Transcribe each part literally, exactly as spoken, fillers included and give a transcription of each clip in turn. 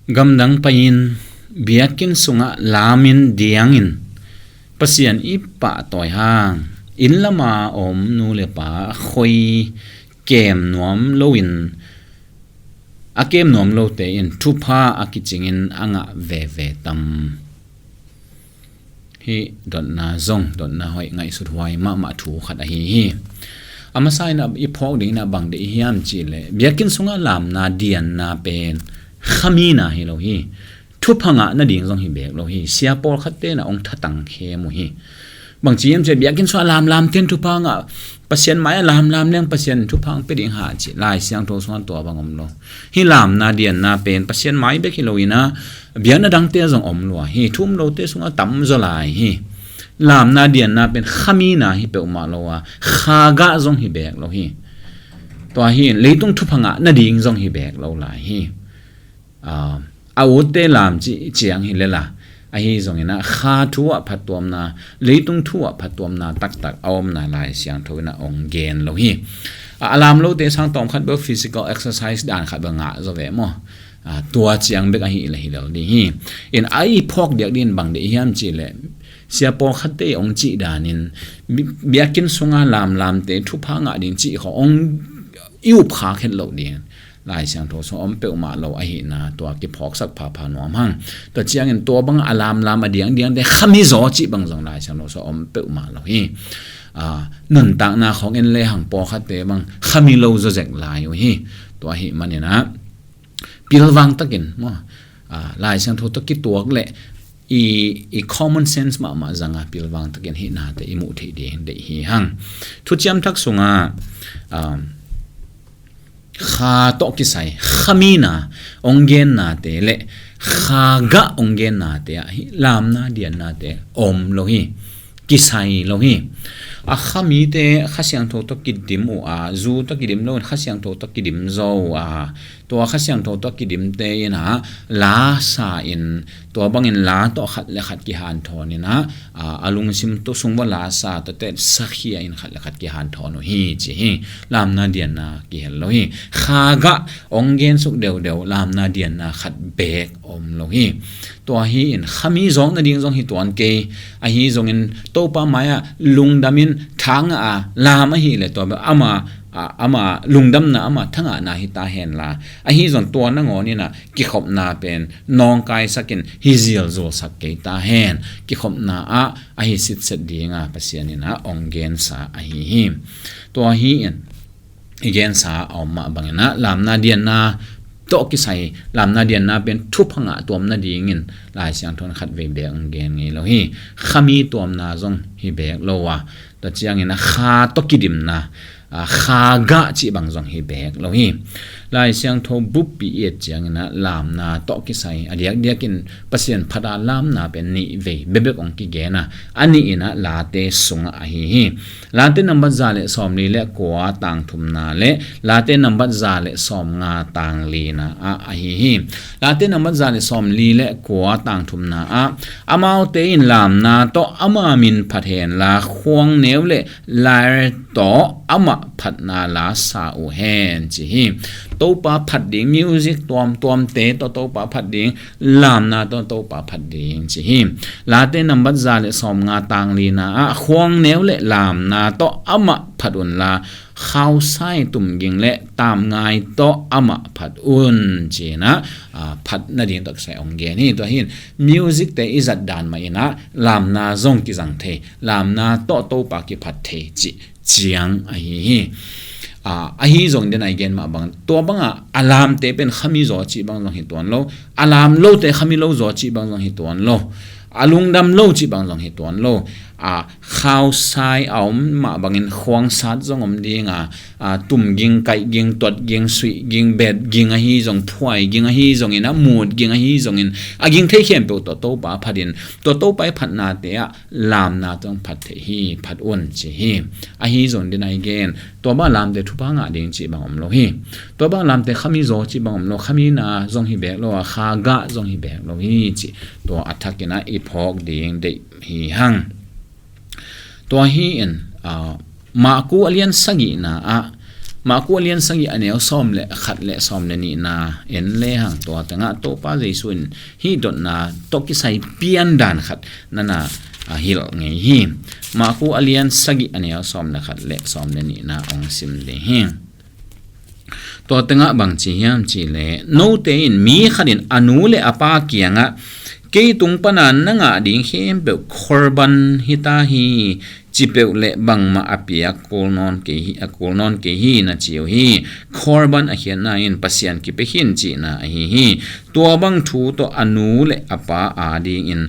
Gamdang pai-in biakinn sungah lamin diangin Pasian i pahtawi hang, inn lama om nu le pa a khoi kem nuam loin, a kem nuam lote in thupha a kicingin a ngah veve tam? Hih dotna zong, dotna hoih, ngaihsut huai mahmah thu khat ahi hi. A masa in a i phawk dingin a bang deih hiam cihleh, biakinn sungah lamna dianna pen khamina hi lo hi. Thupha ngah nading zong hi beek lo hi. Sia pawlkhatte na ong thatang khem uh hi. Bangci hiam cihleh, biakinn sungah lamlamte in thupha ngah, Pasian mai-ah lamlam leng Pasian thupha ong pia ding ha ci, Lai Siangtho sungah tua bang om lo. Hih lamna dianna pen Pasian mai bek hi lo in a, biakna dangte zong om lua hi. Thu um lote sungah tamzaw lai hi. Lamna dianna pen khamina hi peuhmah lo a, kha gah zong hi beek lo hi. Tua hi in leitung thupha ngah nading zong hi beek lo lai hi. A, a utte lam cih ciang hi lela, ahi zongin a kha thu ah phattuamna, leitung thu ah phattuamna taktak a omna Lai Siangtho in a ong gen lo hi. A, a lam lote sang tawm khat bel physical exercise dan khat bel ngah zaw ve maw? A, tua ciang bek ahi le hi lel ding hi. In a i phawk diak dingin bang deih hiam cihleh, sia pawlkhatte ong cih danin bi-, biakinn sunga lamlamte thupha ngah ding cih khawng ong i up khak het loh ding Lai Siangtho sung om peuhmah lo ahihna tua kiphawksak phapha nuam hang. Tua ciangin tua bang a lamlam a diangdiangte khami zaw cih bang zong Lai Siangtho sung om peuhmah lo hi. A, nuntakna khawng en lehang pawlkhatte bang khami lo zawzek lai uh hi. Tua ahih manin a pilvang takin maw, a, Lai Siangtho tawh kituak leh i, i common sense mahmah zanga pilvang takin hih nate i muh theih ding deih hi hang. Thuciam Thak sunga, um, kha tawh kisai, khamina ong gennate le kha gah ong gennate ah hih lamna diannate om lo hi. Kisai lo hi. A khamite Kha Siangtho tawh kidim uh a, zu tawh kidim loin Kha Siangtho tawh kidim zo uh a, tua Kha Siangtho tawh kidimte in a, la sa in, tua bangin la tawh khat le khat kihanthawn in a, a, a lungsim tawh sung vua la sa tawh teh sakhia in khat le khat kihanthawn uh hi ci hi. Lamna dianna kihel lo hi. Kha gah ong gensuk deudeu lamna dianna khat beek om lo hi. Tua hi in khami zawk nading zong hi tuan kei. Ahi zongin Topa mai-ah lungdamin thangah a lam ahih leh tua bel ama, a, ama lungdamna, ama thangahna hi ta henla, ahi zong tua nangawn in a kikhopna pen nawngkaisak in hi zilzulsak kei ta hen. Kikhopna ah ahi sitset dinga Pasian in a ong gensa ahi hi. Tua hi in i gensa a om mah bangin a, lamna dianna tawh kisai, lamna dianna pen thupha ngah tuam nadingin Lai Siangtho in khatvei beek ong gen ngei lo hi. Khami tuamna zong hi beek lo a, tua ciangin a kha tawh kidimna, a, kha gah cih bang zong hi beek lo hi. Lai Siangtho buppi i et ciangin a lamna tawh kisai a diakdiakin Pasian phat a lamna pen nih vei bekbek ong kigen a, a nih in a Late sungah ahi hi. Late nambat za le sawmli le kua tang thumna le Late nambat za le sawmnga tang lina ah ahi hi. Late nambat za le sawmli le kua tang thumna ah, amaute in lamna tawh ama min phat henla, khuangneu le lyre tawh amah phatna la sa uh hen ci hi. Topa phat ding, music tuamtuamte tawh Topa phat ding, lamna tawh Topa phat ding ci hi. Late nambat za le sawmnga tang lina ah, khuangneu le lamna tawh amah phat unla, khausai tumging le tamngai tawh amah phat un ci-in a, a, phat nading tawh kisai ong gen hi. Tua hi in music te i zat dan mah in a lamna zong kizang thei, lamna tawh Topa kiphat thei cih ciang ahi hi. A, ahi zong den a i gen mah bang, tua banga a lamte pen khami zaw cih bang zong hi tuan lo, a lam lote khami lo zaw cih bang zong hi tuan lo, a lungdam lo cih bang zong hi tuan lo. A, khausai a om mah bangin khuangsat zong om ding a, a, tumging, kaihging, tuatging, suihging, betging ahi zong, phuaiging ahi zongin a, mutging ahi zongin, a ging thei khempeuh tawh Topa phat in, tua Topa i phatnate ah lamna tawh phat thei hi, phat un ci hi. Ahi zong den a i gen, tua bang lamte thupha ngah ding cih bang om lo hi. Tua bang lamte khami zaw cih bang om lo, khamina zong hi beek lo a, kha gah zong hi beek lo hi cih tua a thakin a i phawk ding deih hi hang. Tua hi in, a, Marku a lian sagihna ah, Marku a lian sagih a neu sawm le khat le sawm le nihna en lehang, tua tengah Topa Jesu in hih dotna tawh kisai piandan khat nana a hilh ngei hi. Marku a lian sagih a neu sawm le khat le sawm le nihna ong sim ding hi. Tua tengah bang ci hiam cih leh, note in mi khat in a nu le a pa kiangah, kei tung pana na ngah ding khempeuh korban hi ta hi, ci peuh leh bangmah a piak kul nawn kei hi, a kul nawn kei hi, na ci uh hi. Korban a khiatna in Pasian kipia khin cihna ahi hi. Tua bang thu tawh a nu le a pa adingin,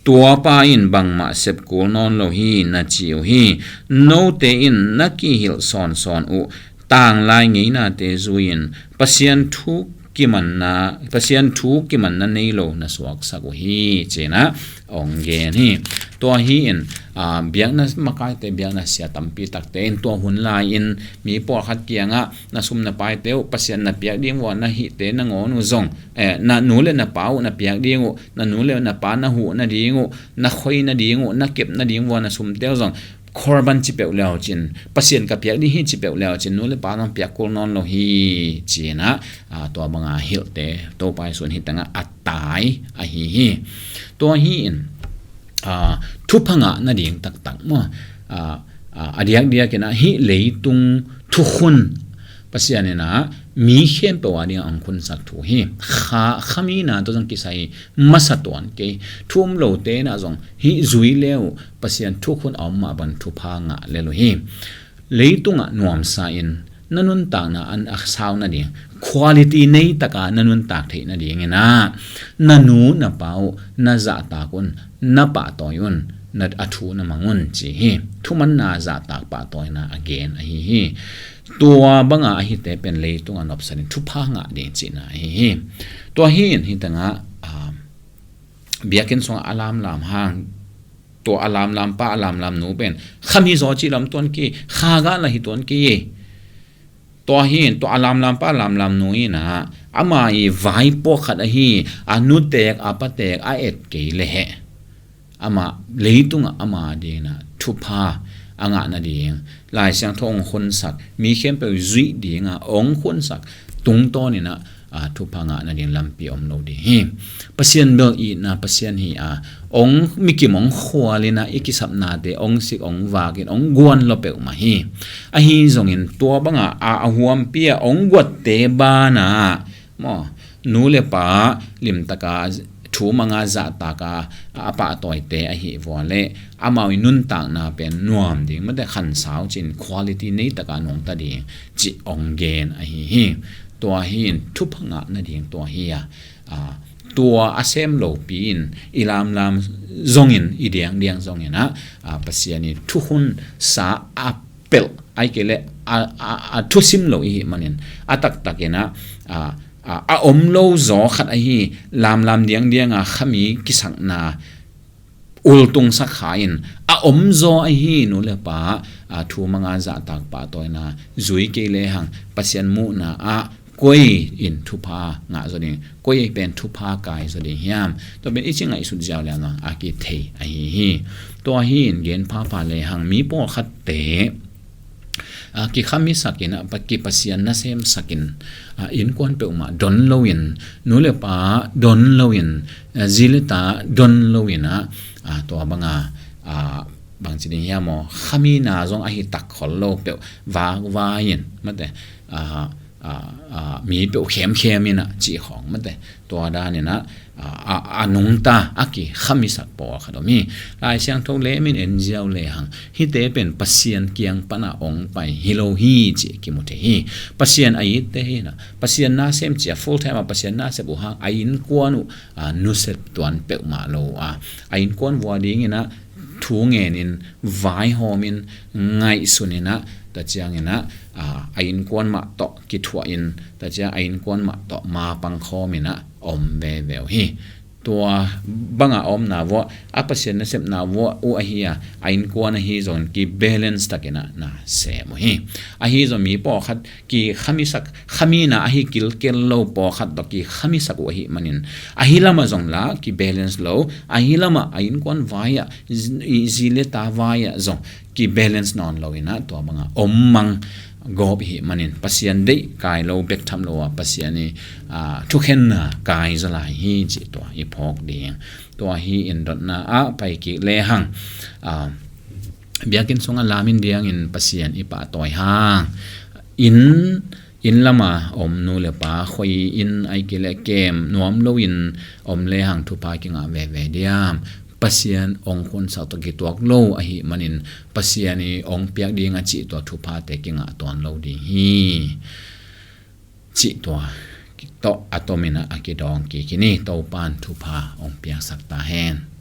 tua pa in bangmah sep kul nawn lo hi, na ci uh hi. Note in na kihilh sawnsawn uh tanglai ngeinate zui-in Pasian thu kimanna, Pasian thu kimanna nei lo na suaksak uh hi, ci-in ah ong gen hi. Tua hi in, aa, biakna makaite, biakna sia tampi takte in tua hun lai-in mi pawlkhat kiangah na sum na paite uh Pasian na piak ding uh a, na hihte nangawn uh zong, eh, na nu le na pa uh na piak ding uh, na nu le na pa na huh nading uh, na khoi nading uh, na kep nading uh a na sumte uh zong korban ci peuh le uh cin, Pasian ka piak ding hi ci peuh le uh cin, nu le pa zong piak kul nawn lo hi, ci-in ah, aa, tua banga hilhte Topa Jesu in hih tengah a tai ahi hi. Tua hi in, aa, thupha ngah nading taktak maw, aa, aa, a diakdiak in ah hih leitung thukhun Pasian in ah mi khempeuh adingah ong khunsak thu hi. Kha, khamina tawh zong kisai masa tuan kei. Thu um lote in ah zong hih zui le uh Pasian thukhun a om mah bang thupha ngah lel uh hi. Leitungah nuamsa in na nuntakna an a sau nading, quality nei taka na nuntak theih nadingin ah na nu na pa uh na zahtak un, na pahtawi un, na a thu na mang un ci hi. Thumanna zahtak pahtawina a gen ahi hi. Tua banga ahite pen leitungah nopsanin thupha ngah ding cihna ahi hi. Tua hi in hih tengah, aa, biakinn sungah a lamlam hang, tua a lamlam pa a lamlam nu pen khami zaw cih lam tuan kei, kha gah la hi tuan kei. Tua hi in tua a lamlam pa lamlam nu in ah ama i vai pawlkhat ahi, a nutek a patek a et kei leheh, amah leitungah ama dingin ah thupha a ngah nading, Lai Siangtho ong khunsak, mi khempeuh zuih dinga ong khunsak tungtawn in ah, aa, thupha ngah nading lampi om lo ding hi. Pasian bel itna Pasian hi a, ong mikim ong khual in ah i kisapnate ong sik ong vak in ong guan lo peuhmah hi. Ahi zongin tua banga a, a huampi a ong guatte banah maw, nu le pa limtaka thu manga zahtaka a pahtawite ahi vua le amau i nuntakna pen nuam ding, mate khansau cin quality nei taka nungta ding cih ong gen ahi hi. Tua hi in thupha ngah nading tua hi a, aa, tua a sem lopi in i lamlam zongin, i diangdiang zongin ah, aa, Pasian i thukhun sa a pelh ai kei leh a, a, a thusim lo i hih manin a taktakin ah, a, a, a om lo zaw khat ahi, lamlam diangdianga khami kisakna ultungsak kha in a om zaw ahi nu le pa, a, thu manga zahtak pahtawina zui kei lehang Pasian muhna ah koi in thupha ngah zaw ding, koi pen thupha kai zaw ding hiam? Tua pen i ci ngaihsut ziau liang a kithei ahi hi. Tua hi in gen phapha lehang mi pawlkhatte, a, kikhamisak in ah, pa, kipasian nasemsak in, a, innkuan peuhmah don loin, nu le pa don loin, a, zi le ta don loin ah, a, tua banga, a, bangci ding hiam aw, khamina zong ahi tak khol lo peuh vakvai in, mate, a, a, a, mi peuh khemkhem in ah cih khawng, mate, tua dan in ah, a, a, a nungta a kikhamisak pawlkhat om hi. Lai Siangtho lemin en ziau lehang hihte pen Pasian kiang pana ong pai hi lo hi cih kimu thei hi. Pasian a itte hi in ah, Pasian nasem cia full time a Pasian nasep uh hang a innkuan uh, a, nusep tuan peuhmah lo a, a innkuan vua dingin ah thu ngenin, vaihawmin, ngaihsunin ah, tua ciangin ah, a, a innkuan mah tawh kithuahin, tua ciang a innkuan mah tawh mapang khawmin ah om veve uh hi. Tua banga omna vuah, a Pasian nasepna vuah uh ahi a, a innkuan ahi zongin kibalance takin ah na sem uh hi. Ahi zong mi pawlkhat kikhamisak, khamina ahi kilkel lo pawlkhat tawh kikhamisak uh ahi manin, ahi lamah zong la kibalance lo, ahi lamah a innkuan vai-ah, zi, zi le ta vai-ah zong ki-balance nawn lo in ah tua bangah om mang gawp i hih manin Pasian deih kai lo bek tham lo a Pasian i, aa, thukhenna kai zaw lai hi cih tua i phawk ding. Tua hi in dotna ah pai kik lehang, aa, biakinn sungah lam in diangin Pasian i pahtawi hang, inn, inn lama om nu le pa khoi in aiki le kem nuam lo in om lehang thupha kingah veve diam? Pasian ong khunsak tawh kituak lo ahih manin Pasian i ong piak ding a cih tua thuphate kingah tuan lo ding hi. Cih tua tawh a tomin ah a kidawng kik hi ni. Topan thupha ong piaksak ta hen.